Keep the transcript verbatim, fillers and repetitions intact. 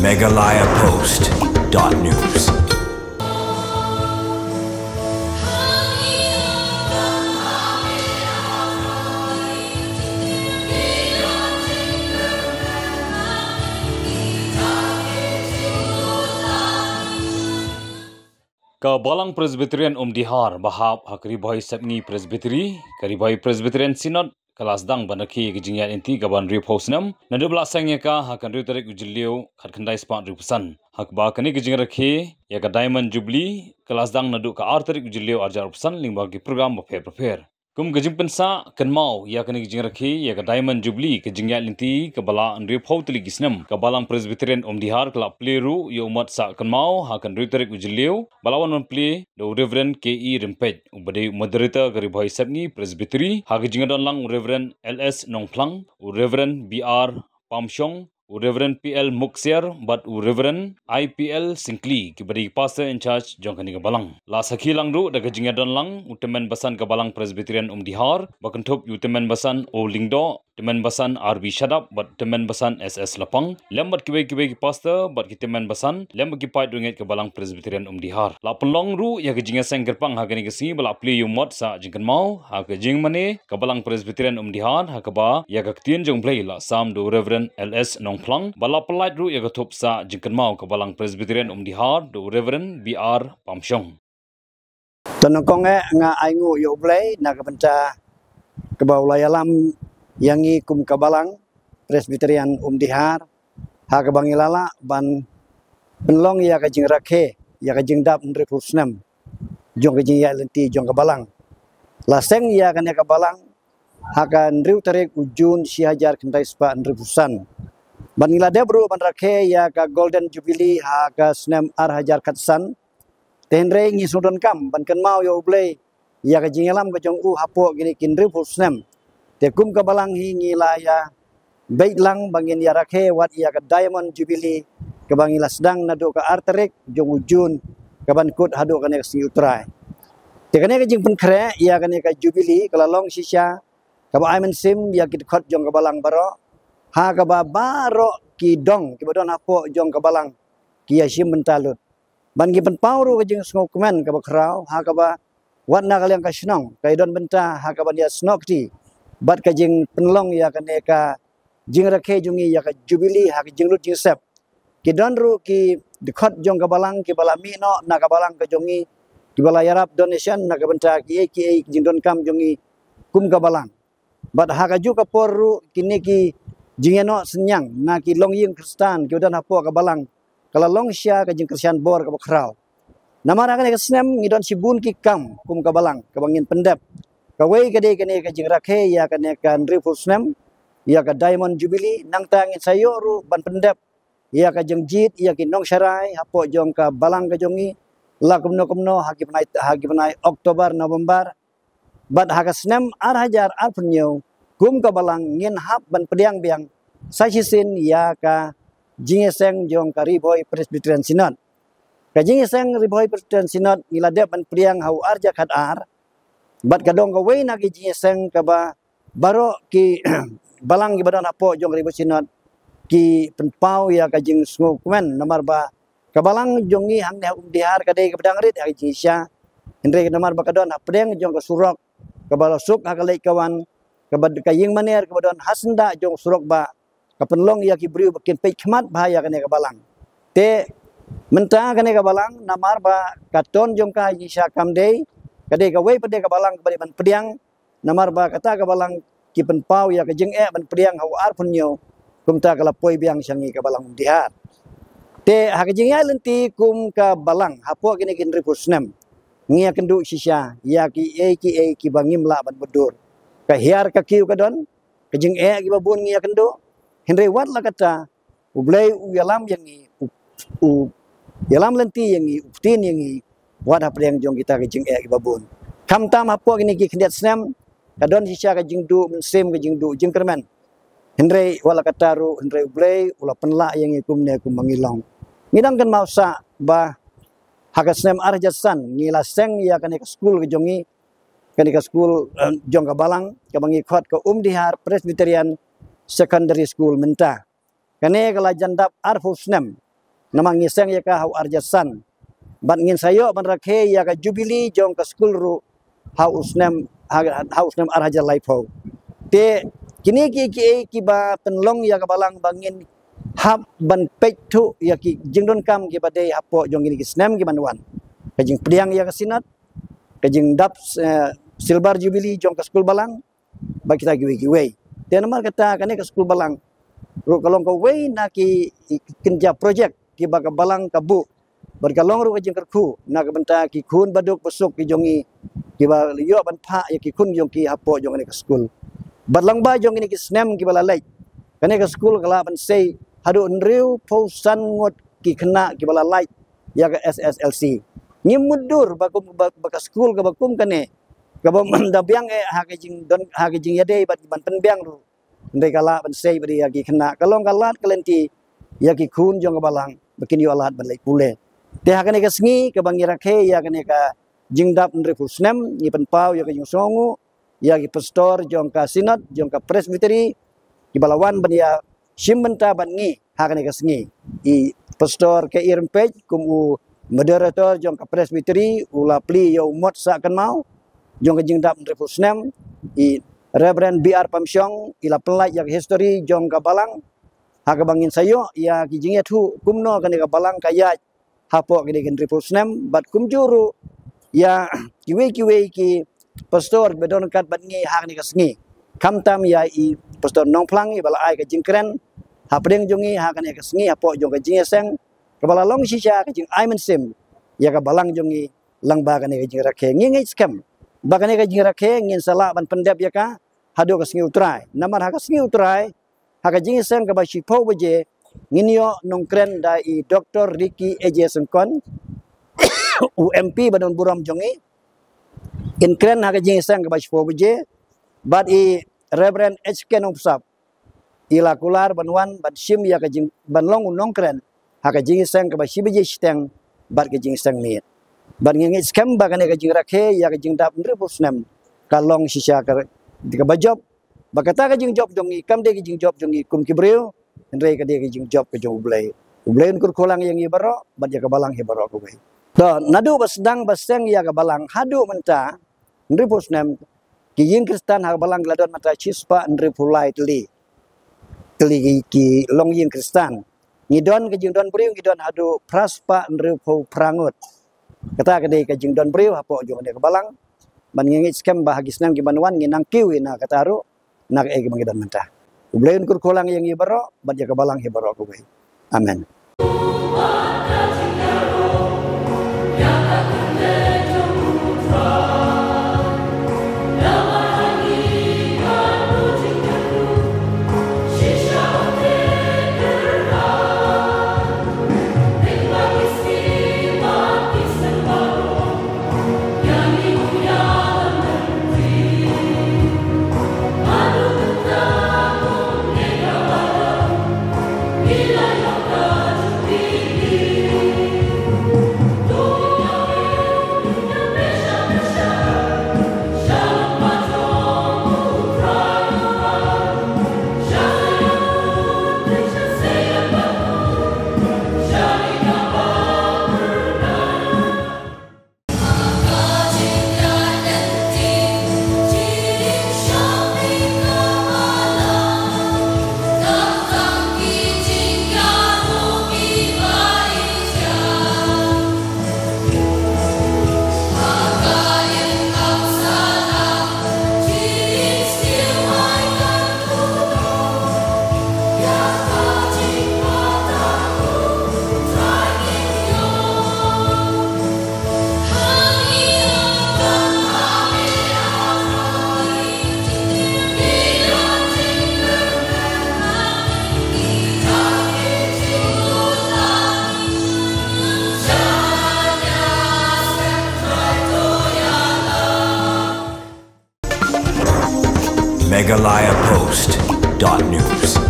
Meghalaya Post dot news. Ka Balang Presbyterian Umdihar ba hap ha ka Ri Bhoi Sepngi Presbytery, ka Ri Bhoi Presbyterian Synod, ka la sdang ban rakhe ka jingïaid lynti kaba hynriewphew snem naduh ba la seng ïa ka ha ka hynriew tarik u Jylliew khatkhyndai spah hynriewphew san. Ha kaba kane ka jingrakhe ïa ka Diamond Jubilee ka la sdang naduh ka ar tarik u Jylliew arhajar arphew san lyngba ki program bapher bapher. Kum ka jingpynsah kynmaw ïa kane ka jingrakhe ïa ka Diamond Jubilee, ka jingïaid lynti kaba la hynriewphew tylli ki snem, ka Balang Presbyterian Umdihar ka la plie ruh ïa u mot sah kynmaw ha ka hynriew tarik u Jylliew ba la wan ban plie da u Reverend K E Rympeit uba dei u moderator ka Ri Bhoi Sepngi Presbytery. Ha ka jingïadon lang u Reverend L S Nongphlang, u Reverend B R Pamshong, u Reverend P L Muksiar bad u Reverend I P L Syngkli, kiba dei pastor in charge jong kane ka balang. La sakhi lang ruh da ka jingïadon lang u tymmen basan ka Balang Presbyterian Umdihar ba kynthup ïa u tymmen basan O Lyngdoh, tymmen basan R B Shadap bad tymmen basan S S Lapang, lem bad kiwei kiwei ki pastor bad ki tymmen basan lem bad ki paid riewngeit ka Balang Presbyterian Umdihar. La pynlong ruh ïa ka jingïaseng kyrpang ha kane ka sngi ba la plie ïa u mot sah jingkynmaw ha ka jingmane ka Balang Presbyterian Umdihar, ha kaba ïa ka ktien jong U Blei la sam da u Reverend L S Nongphlang, ba la pyllait ruh ïa ka thup sah jingkynmaw ka Balang Presbyterian Umdihar da u Reverend B R Pamshong. Te nyngkong eh nga ainguh ïa U Blei na ka bynta kaba u la ïalam ïa ngi kum ka Balang Presbyterian Umdihar, ha kaba ngi la lah ban pynlong ïa ka jingrakhe ïa ka jingdap hynriewphew snem jong ka jingïaid lynti jong ka balang. La seng ïa kane ka balang ha ka hynriew tarik u Jun shi hajar khyndai spah hynriewphew san. Bad ngi la dep ruh ban rakhe ïa ka Golden Jubilee ha ka snem arhajar khatsan. Te hynrei ngi sngewdonkam ban kynmaw ïa U Blei ïa ka jingïalam ka jong u hapoh kine ki hynriewphew snem. Te kum ka balang hi ngi la ïa beit lang ba ngin ïa rakhe wat ïa ka Diamond Jubilee kaba ngi la sdang naduh ka ar tarik jong u Jun kaban kut haduh kane ka sngi U Trai. Te kane ka jingpynkhreh ïa kane ka Jubilee ka la long shisha kaba ai mynsiem ïa ki dkhot jong ka balang baroh, ha kaba baroh ki dong kiba don hapoh jong ka balang ki ïa shim bynta lut. Ban ki pynpaw ruh ka jingsngewkmen kaba khraw ha kaba wat na ka liang ka shnong ka ïa don bynta ha kaba ïa snoh kti bad ka jingpynlong ïa kane ka jingrakhe jong ngi ïa ka Jubilee ha ka jinglut jingsep. Ki don ruh ki dkhot jong ka balang kiba la mih noh na ka balang ka jong ngi, kiba la ïarap donation na ka bynta kiei kiei ki jingdonkam jong ngi kum ka balang. Bad ha kajuh ka por ruh kine ki jingïanoh synñiang na ki longïing Khristan kiba don hapoh ka balang ka la long shisha ka jingkyrshan bor kaba khraw. Namar ha kane ka snem ngi don shibun ki kam kum ka balang kaba ngin pyndep. Kawei ka dei kane ka jingrakhe ïa kane ka hynriewphew snem ïa ka Diamond Jubilee, nangta ngin sa ïoh ruh ban pyndep ïa ka jingjied ïa ki nongsharai hapoh jong ka balang ka jong ngi la kumno kumno ha ki bnai, ha ki bnai October, November. Bad ha ka snem arhajar arphew hynñiew kum ka balang ngin hap ban pdiang biang sa shisien ïa ka jingïaseng jong ka Ri Bhoi Presbyterian Synod. Ka jingïaseng Ri Bhoi Presbyterian Synod ngi la dep ban pdiang ha u arhajar khatar. Bad ka dong kawei na ki jingïaseng kaba baroh ki balang kiba don hapoh jong ka Ri Bhoi Synod ki pynpaw ïa ka jingsngewkmen namar ba ka balang jong ngi hangne ha Umdihar ka dei kaba dang rit ha ka jingshisha. Hynrei namar ba ka don hapdeng jong ka surok kaba la suk ha ka leit ka wan, kaba ka ïing maner kaba don ha syndah jong surok ba ka pynlong ïa ki briew ba kin peit khmat bha ïa kane ka balang. Te mynta kane ka balang namar ba ka ton jong ka ha jingshisha kam dei, ka dei kawei pat de ka balang kaba dei ban pdiang, namar ba kata ka balang ki pynpaw ïa ka jingeh ban pdiang ha u arphew hynñiew, kumta ka la poi biang sha ngi ka balang Umdihar. Te ha ka jingïaid lynti kum ka balang hapoh kine ki hynriewphew snem ngi ïakynduh shisha ïa kiei kiei kiba ngim lah ban mutdur. Ka hiar ka kiew ka don, ka jingeh kiba bun ngi ïakynduh. Hynrei wat la kata U Blei u ïalam ïa ngi, u, u ïalam lynti ïa ngi, u ktien ïa ngi wat hapdeng jong kita ki jingeh kiba bun. Khamtam hapoh kine ki khyndiat snem ka don shisha ka jingduh mynsiem, ka jingduh jingkyrmen. Hynrei wat la kata ruh hynrei U Blei u la pynlah ïa ngi kumne kumba ngi long. Ngi dang kynmaw sah ba ha ka snem arhajar san ngi la seng ïa kane ka skul ka jong ngi, kane ka skul, eh, jong ka balang kaba ngi khot ka Umdihar Presbyterian Secondary School mynta. Kane ka la jan dap arphew snem namar ngi seng ïa ka ha u ar hajar san. Bad ngin sa ïoh ban rakhe ïa ka jubili jong ka skul ruh ha u snem, ha, ha u snem ar hajar laiphew. Te kine ki, ki, kiba pynlong ïa ka balang ba ngin hap ban peit thuh ïa ki jingdonkam kiba dei hapoh jong kine ki snem kiban wan. Ka jingpdiang ïa ka Synod, ka jingdap, eh, silver jubili jong ka skul balang, bad kita kiwei kiwei. Te namar kata kane ka skul balang ruh ka long kawei na ki, ki kynja projek kiba ka balang ka buh. Bad ka long ruh ka jingkyrkhu na ka bynta ki khun baduk basuk ki jong ngi, kiba ïoh ban phah ïa ki khun jong ki hapoh jong kane ka skul. Bad lyngba jong kine ki snem kiba la leit, kane ka skul ka lah ban sei haduh hynriewphew san ngut ki khynnah kiba la lait ïa ka S S L C. Ngim mutdur ba kum, ba, ba ka skul kaba kum kane, kaba da biang eh ha ka jingdon, ha ka jingïadei bad ban pynbiang ruh, hynrei ka lah ban sei bad ïa ki khynnah. Ka long ka lad ka lynti ïa ki khun jong ka balang ba kin ïoh lad ban leit pule. Te ha kane ka sngi kaba ngi rakhe ïa kane ka jingdap hynriewphew snem, ngi pynpaw ïa ka jingsngewnguh ïa ki pastor jong ka Synod, jong ka Presbytery, kiba la wan ban ïa shim bynta bad ngi ha kane ka sngi. I Pastor K E Rympeit kum u moderator jong ka Presbytery, u la plie ïa u mot sah kynmaw jong ka jingdap hynriewphew snem. I Reverend B R Pamshong i la pynlait ïa ka history jong ka balang, ha kaba ngin sa ïoh ïa ki jingïathuh kumno kane ka balang ka ïaid hapoh kine ki hynriewphew snem, bad kumjuh ruh ïa kiwei kiwei ki pastor ba don ryngkat bad ngi ha kane ka sngi. Khamtam ïa i Pastor Nongphlang iba la ai ka jingkren hapdeng jong ngi ha kane ka sngi hapoh jong ka jingïaseng, kaba la long shisha ka jingai mynsiem ïa ka balang jong ngi lyngba kane ka jingrakhe. Ngi ngeit skhem ba kane ka jingrakhe ngin sa lah ban pyndep ïa ka haduh ka sngi U Trai. Namar ha ka sngi U Trai, ha ka jingïaseng kaba shiphew baje, ngin ïoh nongkren da i Doctor Ricky A J Syngkon, u M P ba don burom jong ngi. In kren ha ka jingïaseng kaba shiphew baje, bad i Reverend H K Nongpynsap i la kular ban wan ban shim ïa ka jing, ban long u nongkren ha ka jingïaseng kaba shi baje shiteng bad ka jingïaseng miet. Bad ngi ngeit skhem ba kane ka jingrakhe ïa ka jingdap hynriewphew snem ka long shisha ka, kaba jop. Ba kata ka jingjop jong ngi kam dei ka jingjop jong ngi kum ki briew, hynrei ka dei ka jingjop ka jong U Blei. U Blei un kyrkhu lang ïa ngi baroh bad ïa ka balang hi baroh kawei. To, naduh ba sdang ba seng ïa ka balang haduh mynta, hynriewphew snem, ki ïing Khristan ha ka balang ki la don mynta shispah hynriewphew lai tylli. Tylli ki, ki long ïing Khristan. Ngi don ka jingdon briew, ngi don haduh phraspah hynriewphew phra ngut. Kata ka dei ka jingdon briew hapoh jong kane ka balang. Bad ngi ngeit skhem ba ha ki snem kiban wan ngin nang kiew ïa na kata ruh, na kaei kaba ngi don mynta. U Blei un kyrkhu lang ïa ngi baroh bad ïa ka balang hi baroh kawei. Amen. Meghalaya Post dot news.